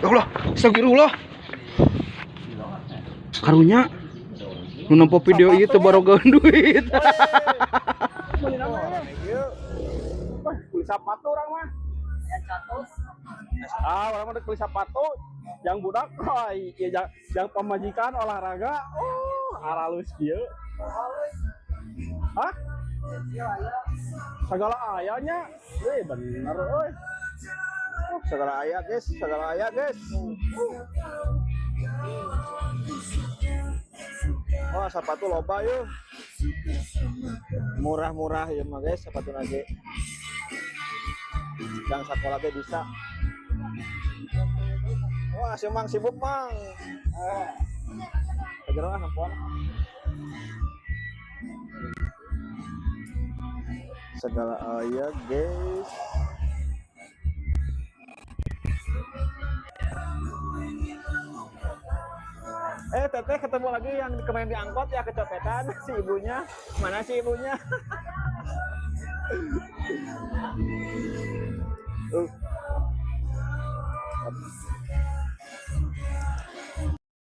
Ya Allah, astagfirullah. Karunya nu nempo video ieu teu barogaeun duit. Wah, beli sepatu orang mah. Ah, orang mah beli sepatu. Yang budak, oh, iya, yang pemajikan olahraga. Oh, aralus kieu. Hah? Segala ayahnya. Eh, bener euy. Segala aya guys, segala aya guys. Wah, sepatu loba yuk. Murah-murah ya mah guys, sepatu nage. Yang sekolah teh bisa. Wah, si Mang sibuk, Mang. Eh. Kejar lah nempoan. Segala aya guys. Eh, Teteh ketemu lagi yang kemarin diangkot ya kecopetan si ibunya. Mana si ibunya?